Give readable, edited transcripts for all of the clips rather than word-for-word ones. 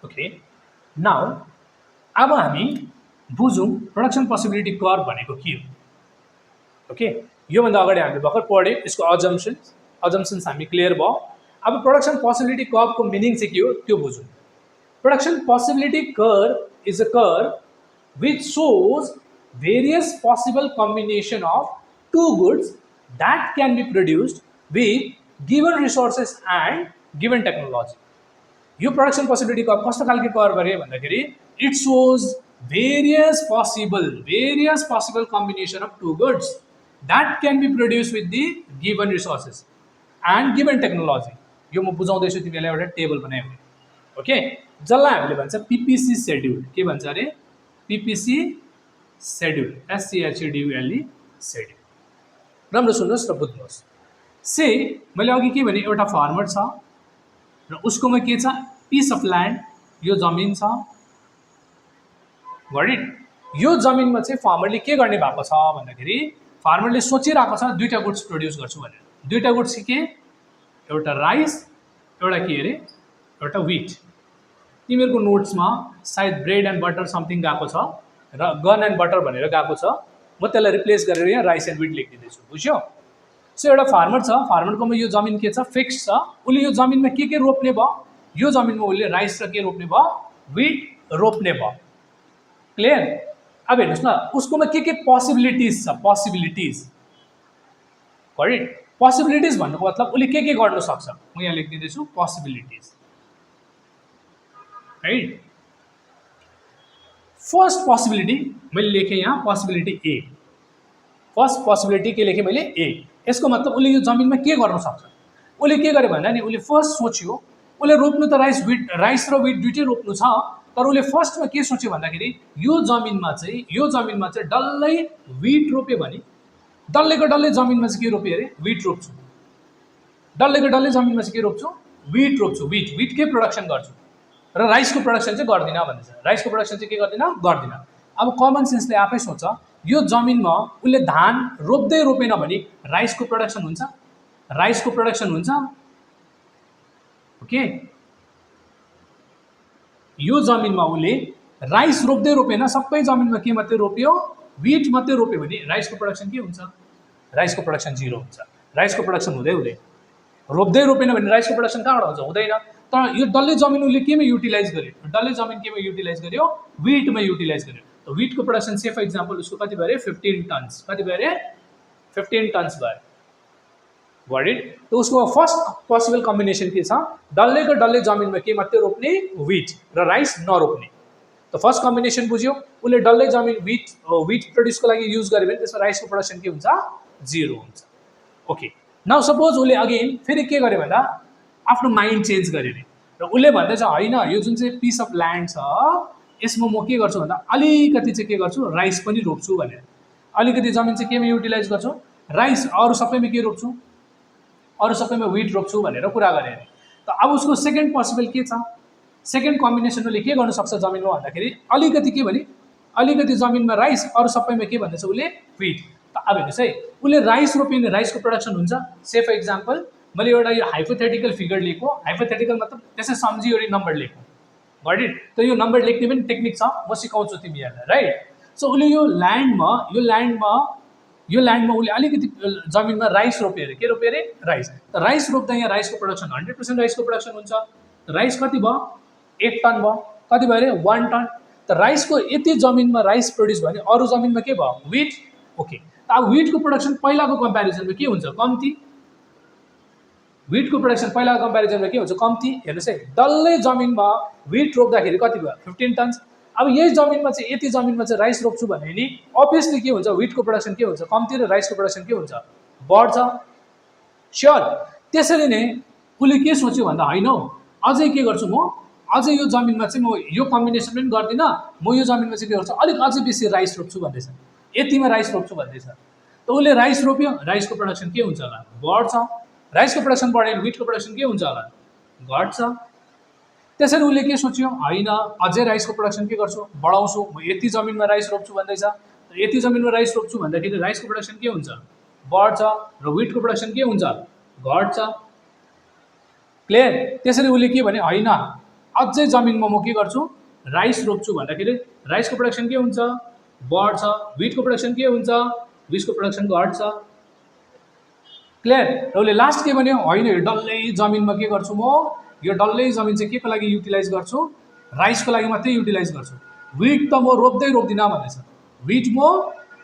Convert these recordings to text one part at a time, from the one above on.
Okay now अब हामी बुझौँ production possibility curve भनेको के हो। ओके योभन्दा अगाडि हामीले भर्खर पढ्यौँ यसको अजम्सन्स हामी क्लियर भयो। अब प्रोडक्सन पोसिबिलिटी कर्भको मिनिङ चाहिँ के हो त्यो बुझौँ। Production possibility curve is a curve which shows various possible combination of two goods that can be produced with given resources and given technology. यो प्रोडक्सन पोसिबिलिटी कर्भ कस्तो खालको कर्भ अरे भन्दाखेरि it shows various possible combination of two goods that can be produced with the given resources and given technology. यो म बुझाउँदैछु तिमीलाई एउटा table बनायो भने। ओके जसलाई हामीले भन्छ पीपीसी शेड्युल। के भन्छ अरे पीपीसी शेड्युल SCHEDULE शेड्युल। राम्रो सुन्नुहोस् र बुझ्नुहोस्। से मैले अघि के भने एउटा फार्मर छ र उसकोमा के छ पिस अफ ल्यान्ड यो जमिन छ। Got it. यो जमिनमा चाहिँ फार्मरले के गर्ने भएको छ भन्दाखेरि फार्मरले सोचिरहेको छ दुईटा गुड्स प्रड्युस गर्छु भनेर। दुईटा गुड्स के एउटा राइस एउटा के अरे एउटा व्हिट। तिमीहरूको नोट्समा सायद ब्रेड एन्ड बटर समथिङ गएको छ र गन एन्ड बटर भनेर गएको छ। म त्यसलाई रिप्लेस गरेर यहाँ राइस एन्ड व्हिट लेखिदिँदैछु। बुझ्यो। सो एउटा फार्मर छ फार्मरकोमा यो जमिन के छ फिक्स छ। उसले यो जमिनमा के रोप्ने भयो यो जमिनमा उसले राइस र के रोप्ने भयो व्हिट रोप्ने भयो। क्लियर। अब हेर्नुहोस् न उसकोमा के पोसिबिलिटिज छ पोसिबिलिटिज। करेक्ट। पोसिबिलिटिज भन्नुको मतलब उसले के गर्न सक्छ म यहाँ लेखिदिँदैछु पोसिबिलिटिज राइट। फर्स्ट पोसिबिलिटी मैले लेखेँ यहाँ पोसिबिलिटी ए। फर्स्ट पोसिबिलिटी के लेखेँ मैले ए। यसको मतलब उसले यो जमिनमा के गर्न सक्छ। उसले के गर्यो भन्दा नि उसले फर्स्ट सोच्यो उसले रोप्नु त राइस र व्हिट दुइटै रोप्नु छ तर उसले फर्स्टमा के सोच्यो भन्दाखेरि यो जमिनमा चाहिँ डल्लै व्हिट रोप्यो भने डल्लैको डल्लै जमिनमा चाहिँ के रोप्यो अरे व्हिट रोप्छु। डल्लैको डल्लै जमिनमा चाहिँ के रोप्छु व्हिट रोप्छु। व्हिटकै प्रोडक्सन गर्छु र राइसको प्रोडक्सन चाहिँ गर्दिनँ भन्दैछ। राइसको प्रोडक्सन चाहिँ के गर्दिनँ। अब कमन सेन्सले आफै सोच यो जमिनमा उसले धान रोपेन भने राइसको प्रोडक्सन हुन्छ। ओके यो जमिनमा उसले राइस रोपेन सबै जमिनमा के मात्रै रोप्यो व्हिट मात्रै रोप्यो भने राइसको प्रोडक्सन के हुन्छ राइसको प्रोडक्सन 0 हुन्छ। राइसको प्रोडक्सन हुँदै रोपेन भने राइसको प्रोडक्सन कहाँबाट हुन्छ हुँदैन। तर यो डल्लै जमिन उसले केमा युटिलाइज गर्यो व्हिटमा युटिलाइज गर्यो। त व्हिटको प्रोडक्सन से फर इक्जाम्पल उसको कति भयो अरे 15 टन्स। कति भयो अरे 15 टन्स भयो। Got it. त उसको फर्स्ट पोसिबल कम्बिनेसन के छ डल्लैको डल्लै जमिनमा के मात्रै रोप्ने व्हिट र राइस नरोप्ने। त फर्स्ट कम्बिनेसन बुझ्यो। उसले डल्लै जमिन व्हिट प्रड्युसको लागि युज गर्यो भने त्यसमा राइसको प्रोडक्सन के हुन्छ 0 हुन्छ। ओके नाउ सपोज उसले अगेन फेरि के गर्यो भन्दा आफ्नो माइन्ड चेन्ज गर्यो अरे र उसले भन्दैछ होइन यो जुन चाहिँ पिस अफ ल्यान्ड छ यसमा म के गर्छु भन्दा अलिकति चाहिँ के गर्छु राइस पनि रोप्छु भनेर। अलिकति जमिन चाहिँ केमा युटिलाइज गर्छु राइस अरू सबैमा के रोप्छु अरू सबैमा व्हिट रोप्छु भनेर कुरा गरे अरे। त अब उसको सेकेन्ड पोसिबल के छ सेकेन्ड कम्बिनेसन उसले के गर्न सक्छ जमिनमा भन्दाखेरि अलिकति जमिनमा राइस अरू सबैमा के भन्दैछ उसले व्हिट। त अब हेर्नुहोस् है उसले राइस रोप्यो भने राइसको प्रोडक्सन हुन्छ। से फर इक्जाम्पल मैले एउटा यो हाइपोथेटिकल फिगर लेखेको। हाइपोथेटिकल मतलब त्यसै सम्झिवरी नम्बर लेख्नु। Got it. त यो नम्बर लेख्ने पनि टेक्निक छ म सिकाउँछु तिमीहरूलाई राइट। सो उसले यो ल्यान्डमा उसले अलिकति जमिनमा राइस रोप्यो अरे के रोप्यो अरे राइस। त राइस रोप्दा यहाँ राइसको प्रोडक्सन 100% राइसको प्रोडक्सन हुन्छ। राइस कति भयो 8 टन भयो। कति भयो अरे 1 टन। त राइसको यति जमिनमा राइस प्रड्युस भयो भने अरू जमिनमा के भयो व्हिट। ओके त अब व्हिटको प्रोडक्सन पहिलाको कम्पेरिजनमा के हुन्छ कम्ती। कम्ती हेर्नुहोस् है डल्लै जमिनमा व्हिट रोप्दाखेरि कति भयो 15 टन्स। अब यही जमिनमा चाहिँ यति जमिनमा चाहिँ राइस रोप्छु भने नि अभियसली के हुन्छ व्हिटको प्रोडक्सन के हुन्छ कम्ती र राइसको प्रोडक्सन के हुन्छ बढ्छ। स्योर। त्यसरी नै उसले के सोच्यो भन्दा होइन हौ अझै के गर्छु म अझै यो जमिनमा चाहिँ म यो कम्बिनेसन पनि गर्दिनँ म यो जमिनमा चाहिँ के गर्छु अझै बेसी राइस रोप्छु भन्दैछ। यतिमा राइस रोप्छु भन्दैछ। त उसले राइस रोप्यो राइसको प्रोडक्सन के हुन्छ होला बढ्छ। राइसको प्रोडक्सन बढ्यो व्हिटको प्रोडक्सन के हुन्छ होला घट्छ। त्यसरी उसले के सोच्यो होइन अझै राइसको प्रोडक्सन के गर्छु बढाउँछु म यति जमिनमा राइस रोप्छु भन्दैछ। यति जमिनमा राइस रोप्छु भन्दाखेरि राइसको प्रोडक्सन के हुन्छ बढ्छ र व्हिटको प्रोडक्सन के हुन्छ घट्छ। क्लियर। त्यसरी उसले के भने होइन अझै जमिनमा म के गर्छु राइस रोप्छु भन्दाखेरि राइसको प्रोडक्सन के हुन्छ बढ्छ, विटको प्रोडक्सन के हुन्छ विटको प्रोडक्सन घट्छ। क्लियर? र उसले लास्ट के भन्यो होइन यो डल्लै जमिनमा के गर्छु म यो डल्लै जमिन चाहिँ के को लागि युटिलाइज गर्छु राइसको लागि मात्रै युटिलाइज गर्छु, विट त म रोप्दै रोप्दिनँ भन्दैछ, विट म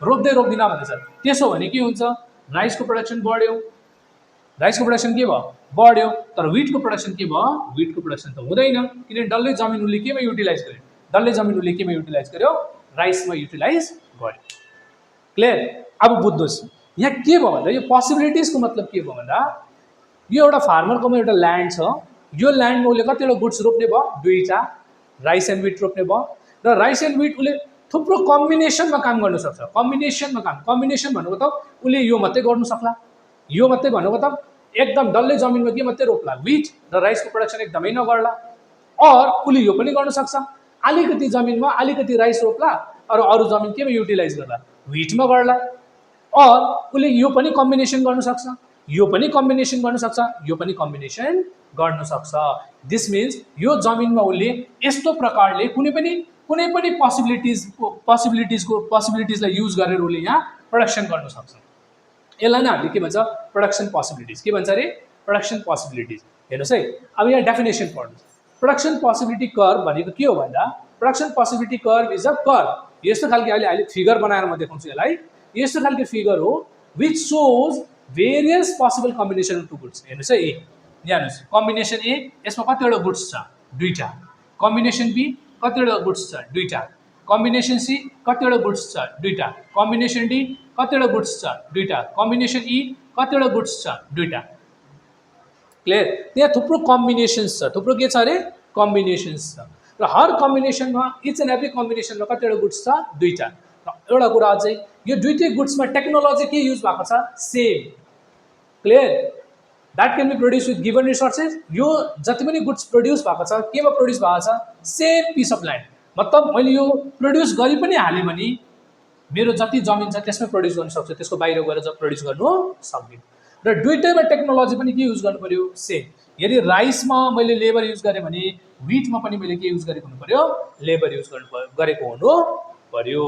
रोप्दै रोप्दिनँ भन्दैछ। त्यसो भने के हुन्छ राइसको प्रोडक्सन बढ्यो, राइसको प्रोडक्सन के भयो बढ्यो, तर विटको प्रोडक्सन के भयो विटको प्रोडक्सन त हुँदैन, किनभने डल्लै जमिन उसले केमा युटिलाइज गर्यो डल्लै जमिन उसले केमा युटिलाइज गर्यो राइसमा युटिलाइज गर्यो। क्लियर? अब बुझ्नुहोस् यहाँ के भयो भन्दा यो पोसिबिलिटिजको मतलब के भयो भन्दा यो एउटा फार्मरकोमा एउटा ल्यान्ड छ, यो ल्यान्डमा उसले कतिवटा गुड्स रोप्ने भयो दुईवटा राइस एन्ड विट रोप्ने भयो, र राइस एन्ड विट उसले थुप्रो कम्बिनेसनमा काम गर्न सक्छ। कम्बिनेसनमा काम, कम्बिनेसन भनेको त उसले यो मात्रै गर्नु सक्ला, यो मात्रै भनेको त एकदम डल्लै जमिनमा के मात्रै रोप्ला विट र राइसको प्रोडक्सन एकदमै नगर्ला, और उसले यो पनि गर्न सक्छ अलिकति जमिनमा अलिकति राइस रोप्ला अरू अरू जमिन केमा युटिलाइज गर्ला विटमा गर्ला, और उसले यो पनि कम्बिनेसन गर्न सक्छ यो पनि कम्बिनेसन गर्न सक्छ यो पनि कम्बिनेसन गर्न सक्छ। दिस मिन्स यो जमिनमा उसले यस्तो प्रकारले कुनै पनि पोसिबिलिटिजलाई युज गरेर उसले यहाँ प्रोडक्सन गर्न सक्छ। यसलाई नै हामीले के भन्छ प्रोडक्सन पोसिबिलिटिज, के भन्छ अरे प्रोडक्सन पोसिबिलिटिज। हेर्नुहोस् है अब यहाँ डेफिनेसन पढ्नुहोस्। प्रोडक्सन पोसिबिलिटी कर्भ भनेको के हो भन्दा production possibility curve is a curve, यस्तो खालको अहिले फिगर बनाएर म देखाउँछु यसलाई, यस्तो खालको फिगर हो which shows various possible combination of two goods. हेर्नुहोस् है यहाँ हेर्नुहोस् कम्बिनेसन ए यसमा कतिवटा गुड्स छ दुईवटा, कम्बिनेसन बी कतिवटा गुड्स छ दुईवटा, कम्बिनेसन सी कतिवटा गुड्स छ दुईवटा, कम्बिनेसन डी कतिवटा गुड्स छ दुईवटा, कम्बिनेसन ई कतिवटा गुड्स छ दुईवटा। क्लियर? त्यहाँ थुप्रो कम्बिनेसन्स छ, थुप्रो के छ अरे कम्बिनेसन्स छ, र हर कम्बिनेसनमा इच एन्ड एभ्री कम्बिनेसनमा कतिवटा गुड्स छ दुईवटा। र एउटा कुरा चाहिँ यो दुईटै गुड्समा टेक्नोलोजी के युज भएको छ same. Clear? That can be produce with given resources, यो जति पनि गुड्स प्रोड्युस भएको छ केमा प्रोड्युस भएको छ सेम पिस अफ ल्यान्ड, मतलब मैले यो प्रोड्युस गरि पनि हालेँ भने मेरो जति जमिन छ त्यसमै प्रोड्युस गर्न सक्छु, त्यसको बाहिर गएर जब प्रोड्युस गर्नु सक्दिनँ। र दुईटैमा टेक्नोलोजी पनि के युज गर्नु पर्यो सेम। यदि राइसमा मैले लेबर युज गरेँ भने विटमा पनि मैले के युज गरेको हुनु पर्यो लेबर युज गरेको हुनु पर्यो।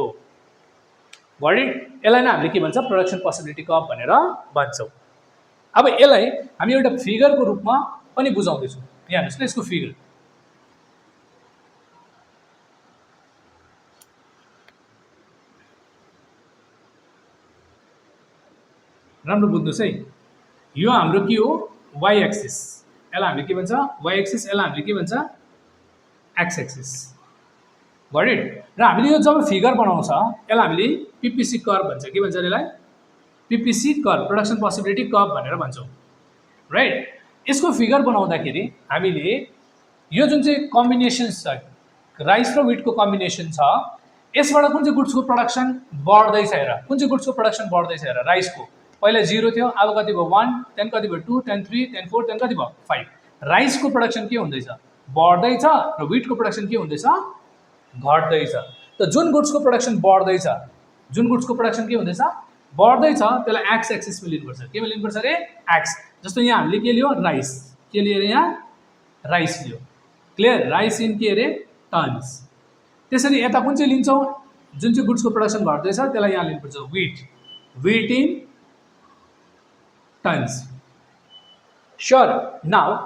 गरे? यसलाई नै हामीले के भन्छ प्रोडक्सन पोसिबिलिटी कर्भ भनेर भन्छौँ। अब यसलाई हामी एउटा फिगरको रूपमा पनि बुझाउँदैछौँ। यहाँ हेर्नुहोस् न यसको फिगर, राम्रो बुझ्नुहोस् है, यो हाम्रो के हो वाइ एक्सिस, यसलाई हामीले के भन्छ वाइ एक्सिस, यसलाई हामीले के भन्छ एक्स एक्सिस। गरे? र हामीले यो जब फिगर बनाउँछ यसलाई हामीले पिपिसी कर्भ भन्छ, के भन्छ यसलाई पिपिसी कर्भ, प्रोडक्सन पोसिबिलिटी कर्भ भनेर भन्छौँ। राइट? यसको फिगर बनाउँदाखेरि हामीले यो जुन चाहिँ कम्बिनेसन्स छ राइस र विटको कम्बिनेसन छ यसबाट कुन चाहिँ गुड्सको प्रोडक्सन बढ्दैछ हेर, कुन चाहिँ गुड्सको प्रोडक्सन बढ्दैछ हेर, राइसको पहिला 0 थियो अब कति भयो 1, त्यहाँदेखि कति भयो 2, त्यहाँदेखि 3, त्यहाँदेखि 4, त्यहाँदेखि कति भयो 5। राइसको प्रोडक्सन के हुँदैछ बढ्दैछ र विटको प्रोडक्सन के हुँदैछ घट्दैछ। त जुन गुड्सको प्रोडक्सन बढ्दैछ जुन गुड्सको प्रोडक्सन के हुँदैछ बढ्दैछ त्यसलाई एक्स एक्सिसमा लिनुपर्छ। केमा लिनुपर्छ अरे एक्स। जस्तो यहाँ हामीले के लियो राइस, के लियो अरे यहाँ rice Leo. Clear? Rice in के अरे टन्स। त्यसरी यता कुन चाहिँ लिन्छौँ जुन चाहिँ गुड्सको प्रोडक्सन घट्दैछ त्यसलाई यहाँ लिनुपर्छ विट, विट इन टन्स। स्योर? नाउ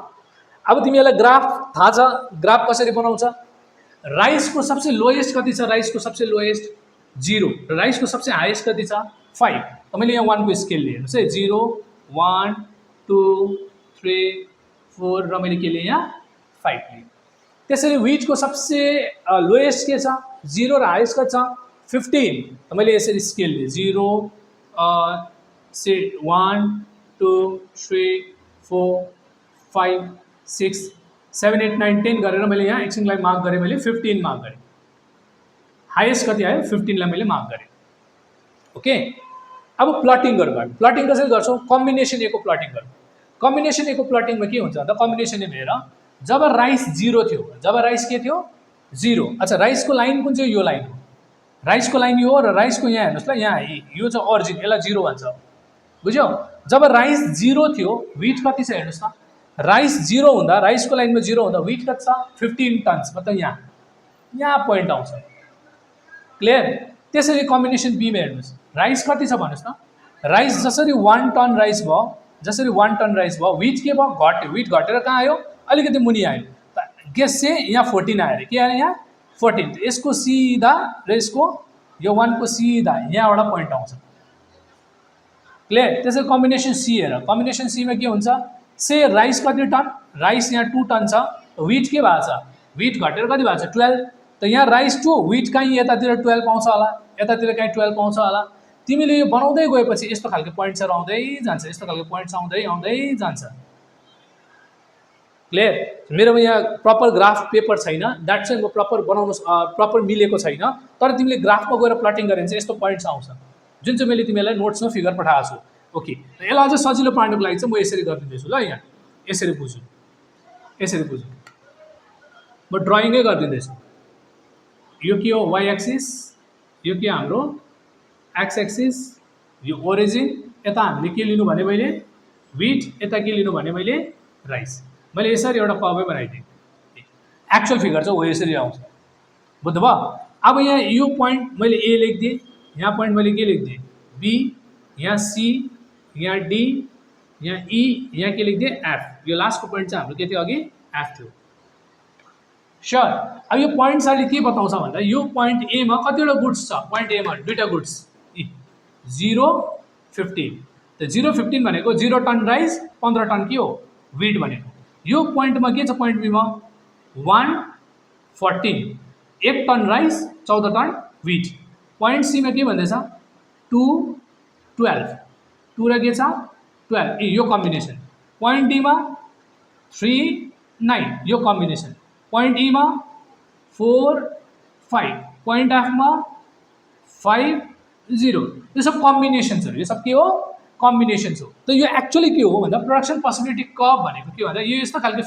अब तिमीलाई ग्राफ थाहा छ, ग्राफ कसरी बनाउँछ? राइसको सबसे लोएस्ट कति छ, राइसको सबसे लोएस्ट 0 र राइसको सबसे हाइएस्ट कति छ 5। त मैले यहाँ 1 को स्केल लिएँ, हेर्नुहोस् है 0, 1, 2, 3, 4 र मैले के लिएँ यहाँ 5 लिएँ। त्यसरी विटको सबसे लोएस्ट के छ 0 र हाइएस्ट कति छ 15। त मैले यसरी स्केल लिएँ 0, 1, 2, 3, 4, 5, 6, 7, 8, 9, 10 गरेर मैले यहाँ एकछिनलाई मार्क गरेँ, मैले 15 मार्क गरेँ। हाइएस्ट कति आयो 15 लाई मैले मार्क गरेँ। ओके? अब प्लटिङ गर्नु, प्लटिङ कसरी गर्छौँ कम्बिनेसन ए को प्लटिङ गर्नु। कम्बिनेसन ए को प्लटिङमा के हुन्छ भन्दा कम्बिनेसन ए हेर जब राइस 0 थियो, जब राइस के थियो 0, अच्छा राइसको लाइन कुन चाहिँ यो लाइन हो, राइसको लाइन यो हो र राइसको यहाँ हेर्नुहोस् ल यहाँ यो चाहिँ ओरिजिन, यसलाई 0 भन्छ, बुझ्यौ? जब राइस 0 थियो विट कति छ हेर्नुहोस् त राइस 0 हुँदा राइसको लाइनमा 0 हुँदा विट कति छ 15 टन्स मतलब यहाँ पोइन्ट आउँछ क्लियर त्यसरी कम्बिनेसन बीमा हेर्नुस् राइस कति छ भन्नुस् त राइस जसरी 1 टन राइस भयो जसरी 1 टन राइस भयो विट के भयो घट्यो विट घटेर कहाँ आयो अलिकति मुनि आयो त गेस चाहिँ यहाँ 14 आयो अरे के आयो यहाँ 14 यसको सिधा र यसको यो 1 को सिधा यहाँबाट पोइन्ट आउँछ क्लियर त्यसै कम्बिनेसन सी हेर कम्बिनेसन सीमा के हुन्छ से राइस कति टन राइस यहाँ 2 टन छ विट के भएको छ विट घटेर कति भएको छ 12 त यहाँ राइस 2 विट कहीँ यतातिर 12 पाउँछ होला यतातिर कहीँ 12 पाउँछ होला तिमीले यो बनाउँदै गएपछि यस्तो खालको पोइन्ट्सहरु आउँदै जान्छ यस्तो खालको पोइन्ट्स आउँदै जान्छ क्लियर मेरोमा यहाँ प्रपर ग्राफ पेपर छैन द्याट चाहिँ म प्रपर बनाउनु प्रपर मिलेको छैन तर तिमीले ग्राफमा गएर प्लटिङ गरे भने चाहिँ यस्तो पोइन्ट्स आउँछ जुन चाहिँ मैले तिमीलाई नोट्समा फिगर पठाएको छु ओके यसलाई अझ सजिलो पार्नको लागि चाहिँ म यसरी गरिदिँदैछु ल यहाँ यसरी बुझ्नु म ड्रइङै गरिदिँदैछु यो के हो वाइ एक्सिस यो के हाम्रो एक्स एक्सिस यो ओरिजिन यता हामीले के लिनु भने मैले विट यता के लिनु भने मैले राइस मैले यसरी एउटा कर्वै बनाइदिएँ एक्चुअल फिगर चाहिँ हो यसरी आउँछ बुझ्नुभयो अब यहाँ यो पोइन्ट मैले ए लेखिदिएँ यहाँ पोइन्ट मैले के लेखिदिएँ बी यहाँ सी यहाँ डी यहाँ ई यहाँ के लेखिदिएँ एफ यो लास्टको पोइन्ट चाहिँ हाम्रो के थियो अघि एफ थियो स्योर अब यो पोइन्ट्सहरूले के बताउँछ भन्दा यो पोइन्ट एमा कतिवटा गुड्स छ पोइन्ट एमा दुईवटा गुड्स 0 15 त 0 15 भनेको 0 टन राइस 15 टन के हो विट भनेको यो पोइन्टमा के छ पोइन्ट बीमा 1 14 1 टन राइस 14 टन विट पोइन्ट सीमा के भन्दैछ 2 12 2 र के छ 12 यो कम्बिनेसन पोइन्ट डीमा 3 9 यो कम्बिनेसन पोइन्ट ईमा 4 5 पोइन्ट एफमा 5 0 यो सब कम्बिनेसन्स हो यो सब के हो कम्बिनेसन्स हो त यो एक्चुअली के हो भन्दा प्रोडक्सन पोसिबिलिटी कर्व भनेको के भन्दा यो यस्तो खालको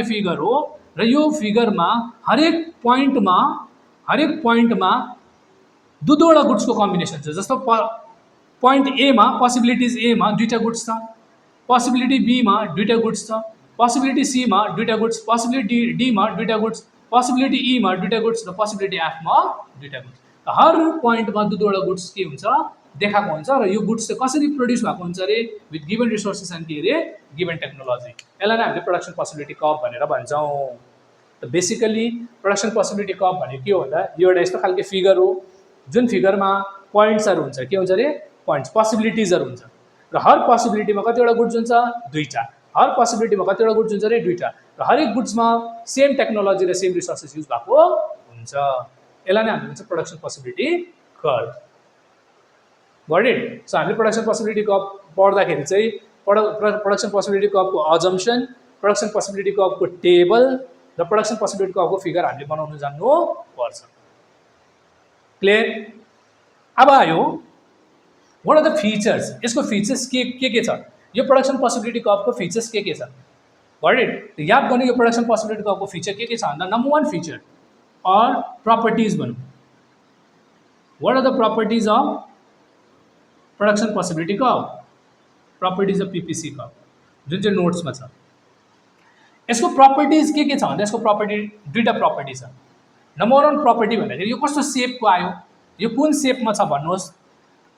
फिगर हो र यो फिगरमा हरेक पोइन्टमा दुईवटा गुड्सको कम्बिनेसन छ जस्तो पोइन्ट एमा पोसिबिलिटिज एमा दुईटा गुड्स छ पोसिबिलिटी बीमा दुईटा गुड्स छ पोसिबिलिटी सीमा दुईटा गुड्स पोसिबिलिटी डीमा दुईटा गुड्स पोसिबिलिटी ईमा दुईटा गुड्स र पोसिबिलिटी एफमा दुईटा गुड्स हर पोइन्टमा दुईवटा गुड्स के हुन्छ देखाएको हुन्छ र यो गुड्स चाहिँ कसरी प्रड्युस भएको हुन्छ अरे विथ गिभन रिसोर्सेस एन्ड के अरे गिभन टेक्नोलोजी यसलाई नै हामीले प्रोडक्सन पोसिबिलिटी कर्व भनेर भन्छौँ त बेसिकली प्रोडक्सन पोसिबिलिटी कर्व भनेको के हो भन्दा यो एउटा यस्तो खालको फिगर हो जुन फिगरमा पोइन्ट्सहरू हुन्छ के हुन्छ अरे पोइन्ट्स पोसिबिलिटिजहरू हुन्छ र हर पोसिबिलिटीमा कतिवटा गुड्स हुन्छ दुईटा हर पोसिबिलिटीमा कतिवटा गुड्स हुन्छ अरे दुईटा र हरेक गुड्समा सेम टेक्नोलोजी र सेम रिसोर्सेस युज भएको हुन्छ यसलाई नै हामीले भन्छ production possibility curve got it so हामीले प्रोडक्सन पोसिबिलिटी कर्व पढ्दाखेरि चाहिँ प्रोडक्सन पोसिबिलिटी कर्वको अजम्पसन प्रोडक्सन पोसिबिलिटी कर्वको टेबल र प्रोडक्सन पोसिबिलिटी कर्वको फिगर हामीले बनाउन जान्नु पर्छ क्लियर अब आयो वाट आर द फिचर्स यसको फिचर्स के छ यो प्रोडक्सन पोसिबिलिटी कर्वको फिचर्स के छ गट इट याद गर्ने यो प्रोडक्सन पोसिबिलिटी कर्वको फिचर के छ भन्दा नम्बर 1 फिचर और प्रॉपर्टीज भनौँ what are the properties of production possibility curve properties of PPC curve जुन चाहिँ नोट्समा छ यसको प्रॉपर्टीज के छ भन्दा यसको प्रॉपर्टी दुईटा प्रॉपर्टी छ नम्बर 1 प्रॉपर्टी भन्दाखेरि यो कस्तो शेपको आयो यो कुन शेपमा छ भन्नुहोस्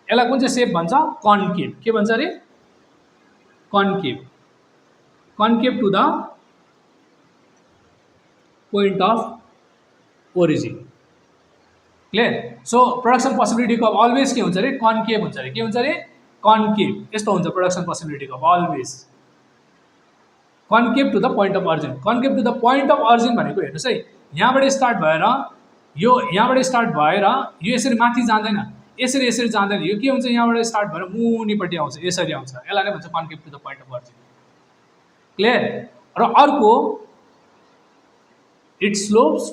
यसलाई कुन चाहिँ शेप भन्छ कन्केभ के भन्छ अरे concave to the point of origin clear so production possibility curve always के हुन्छ अरे कन्केभ हुन्छ अरे के हुन्छ अरे कन्केभ यस्तो हुन्छ production possibility curve always concave to the point of origin concave to the point of origin भनेको हेर्नुहोस् है यहाँबाट स्टार्ट भएर यो यसरी माथि जाँदैन यसरी जाँदैन यो के हुन्छ यहाँबाट स्टार्ट भएर मुनिपट्टि आउँछ यसरी आउँछ यसलाई नै भन्छ concave to the point of origin clear र अर्को it slopes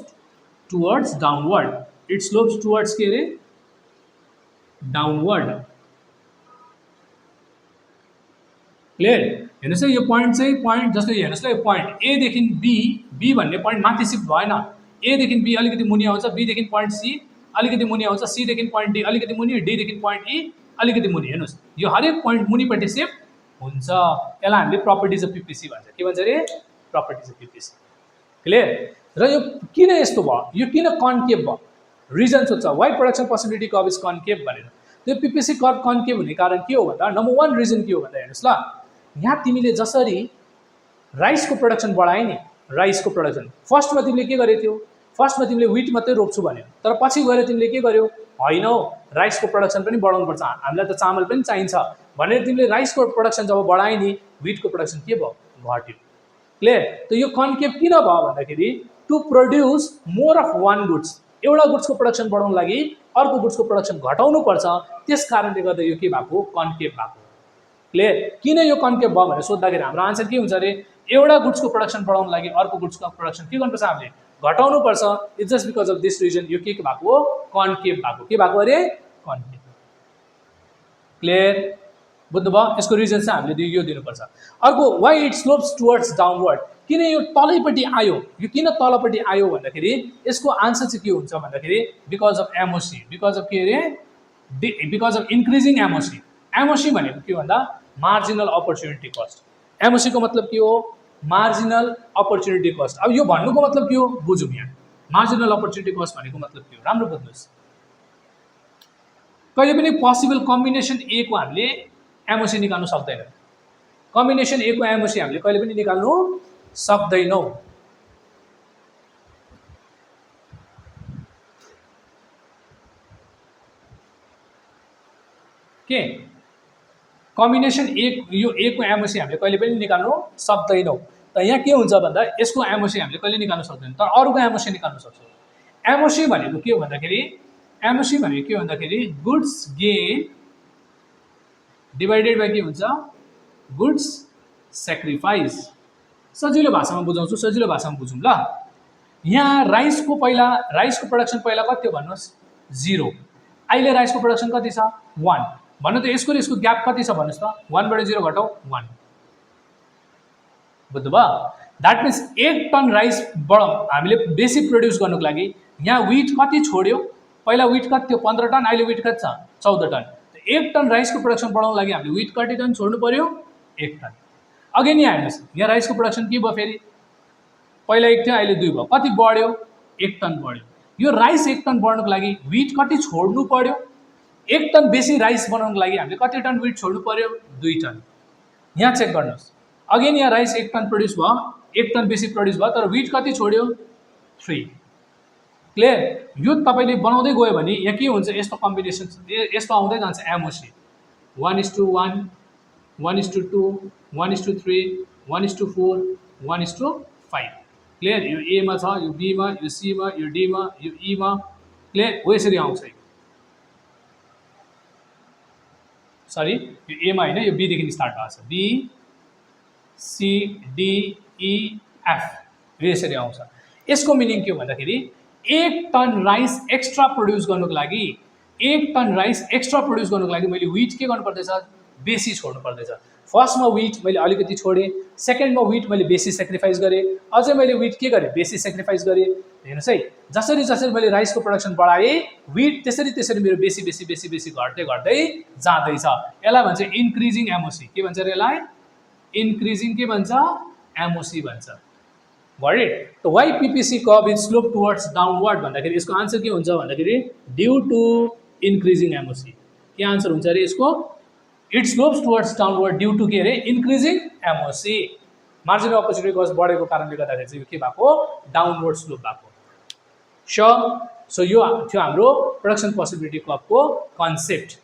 towards downward it slopes towards के अरे डाउनवर्ड क्लियर हेर्नुहोस् है यो पोइन्ट चाहिँ पोइन्ट जस्तो हेर्नुहोस् ल यो पोइन्ट एदेखि बी भन्ने पोइन्ट माथि सिफ्ट भएन एदेखि बी अलिकति मुनि आउँछ बीदेखि पोइन्ट सी अलिकति मुनि आउँछ सीदेखि पोइन्ट डी अलिकति मुनि डीदेखि पोइन्ट ई अलिकति मुनि हेर्नुहोस् यो हरेक पोइन्ट मुनिपट्टि सिफ्ट हुन्छ। यसलाई हामीले प्रपर्टिज अफ पिपिसी भन्छ। के भन्छ अरे? Properties of PPC. क्लियर? र यो किन यस्तो भयो, यो किन कन्केभ भयो, रिजन सोध्छ why production possibility curve is concave भनेर। त्यो पिपिसी कर्भ कन्केभ हुने कारण के हो भन्दा नम्बर 1 रिजन के हो भन्दा हेर्नुहोस् ल, यहाँ तिमीले जसरी राइसको प्रोडक्सन बढाए नि, राइसको प्रोडक्सन फर्स्टमा तिमीले के गरे थियो, फर्स्टमा तिमीले विट मात्रै रोप्छु भन्यो, तर पछि गएर तिमीले के गर्यो, होइन हौ राइसको प्रोडक्सन पनि बढाउनुपर्छ, हामीलाई त चामल पनि चाहिन्छ भनेर तिमीले राइसको प्रोडक्सन जब बढाए नि, विटको प्रोडक्सन के भयो, घट्यो। क्लियर? त यो कन्केभ किन भयो भन्दाखेरि to produce more of one goods, एउटा गुड्सको प्रोडक्सन बढाउन लागि अर्को गुड्सको प्रोडक्सन घटाउनु पर्छ, त्यस कारणले गर्दा यो के भएको, कन्केभ भएको। क्लियर? किन यो कन्केभ भयो भनेर सोद्धाखेरि हाम्रो आन्सर के हुन्छ अरे, एउटा गुड्सको प्रोडक्सन बढाउन लागि अर्को गुड्सको प्रोडक्सन के गर्नुपर्छ, हामीले घटाउनु पर्छ। It's just because of this reason यो के भएको, कन्केभ भएको। के भएको अरे? कन्केभ। क्लियर? बुझ्नुभयो? यसको रिजन चाहिँ हामीले यो दिनुपर्छ। अर्को why it slopes towards downward, किन यो तलैपट्टि आयो, यो किन तलपट्टि आयो भन्दाखेरि यसको आन्सर चाहिँ के हुन्छ भन्दाखेरि because of MOC, because of के अरे, because of increasing MOC. MOC भनेको के भन्दा मार्जिनल अपर्च्युनिटी कस्ट। एमओसी को मतलब के हो, मार्जिनल अपर्च्युनिटी कस्ट। अब यो भन्नुको मतलब के हो बुझौँ, यहाँ मार्जिनल अपर्च्युनिटी कस्ट भनेको मतलब के हो, राम्रो बुझ्नुहोस्। कहिले पनि पोसिबल कम्बिनेसन ए को हामीले एमओसी निकाल्नु सक्दैन, कम्बिनेसन ए को एमओसी हामीले कहिले पनि निकाल्नु सक्दैनौँ। के कम्बिनेसन ए, यो ए को एमओसी हामीले कहिले पनि निकाल्नु सक्दैनौँ। त यहाँ के हुन्छ भन्दा यसको एमओसी हामीले कहिले निकाल्नु सक्दैनौँ, तर अरूको एमओसी निकाल्नु सक्छौँ। एमओसी भनेको के हो भन्दाखेरि, एमओसी भनेको के हो भन्दाखेरि गुड्स गेन डिवाइडेड बाई के हुन्छ, गुड्स सेक्रिफाइस। सजिलो भाषामा बुझाउँछु, सजिलो भाषामा बुझौँ ल। यहाँ राइसको प्रोडक्सन पहिला कति हो भन्नुहोस्, 0। अहिले राइसको प्रोडक्सन कति छ, 1 भन्नु त, यसको र यसको ग्याप कति छ भन्नुहोस् त, 1 बाट 0 घटाउ 1। बुझ्नुभयो? द्याट मिन्स 1 टन राइस हामीले बेसी प्रोड्युस गर्नुको लागि यहाँ विट कति छोड्यो, पहिला विट कति थियो, 15 टन, अहिले विट कति छ, 14 टन। 1 टन राइसको प्रोडक्सन बढाउनको लागि हामीले विट कति टन छोड्नु पर्यो, 1 टन। अगेन यहाँ हेर्नुहोस्, यहाँ राइसको प्रोडक्सन के भयो फेरि, पहिला 1 थियो अहिले 2 भयो, कति बढ्यो, 1 टन बढ्यो। यो राइस 1 टन बढ्नुको लागि विट कति छोड्नु पर्यो, 1 टन बेसी राइस बनाउनको लागि हामीले कति टन विट छोड्नु पर्यो, 2 टन। यहाँ चेक गर्नुहोस्, अगेन यहाँ राइस 1 टन प्रड्युस भयो, 1 टन बेसी प्रड्युस भयो, तर विट कति छोड्यो, 3। क्लियर? यो तपाईँले बनाउँदै गयो भने यहाँ के हुन्छ, यस्तो कम्बिनेसन यस्तो आउँदै जान्छ एमओसी, 1:1, 1:2, 1:3, 1:4, 1:5। क्लियर? यो ए मा छ, यो बी मा, यो सी मा, यो डी मा, यो ई मा। क्लियर? हो यसरी आउँछ। सरी, यो ए मा हैन, यो बी देखि स्टार्ट भएको छ, B C D E F, यो यसरी आउँछ। यसको मिनिङ के हो भन्दाखेरि 1 टन राइस एक्स्ट्रा प्रोड्युस गर्नुको लागि, 1 टन राइस एक्स्ट्रा प्रोड्युस गर्नुको लागि मैले विट के गर्नु पर्दैछ, बेसी छोड्नु पर्दैछ। फर्स्टमा विट मैले अलिकति छोडेँ, सेकेन्डमा विट मैले बेसी सेक्रिफाइस गरेँ, अझै मैले विट के गरेँ, बेसी सेक्रिफाइस गरेँ। हेर्नुहोस् है, जसरी जसरी मैले राइसको प्रोडक्सन बढाएँ, विट त्यसरी त्यसरी मेरो बेसी बेसी बेसी बेसी घट्दै घट्दै जाँदैछ। यसलाई भन्छ इन्क्रिजिङ एमओसी। के भन्छ यसलाई, इन्क्रिजिङ के भन्छ, एमओसी भन्छ। Got it? त why PPC curve is slope towards downward भन्दाखेरि यसको आन्सर के हुन्छ भन्दाखेरि ड्यू टु इन्क्रिजिङ एमओसी। के आन्सर हुन्छ अरे यसको, it slopes towards downward due to के अरे, increasing MOC. Marginal opportunity cost बढेको कारणले गर्दाखेरि चाहिँ यो के भएको, डाउनवर्ड स्लोप भएको। सो यो थियो हाम्रो प्रोडक्सन पोसिबिलिटी कर्भको कन्सेप्ट।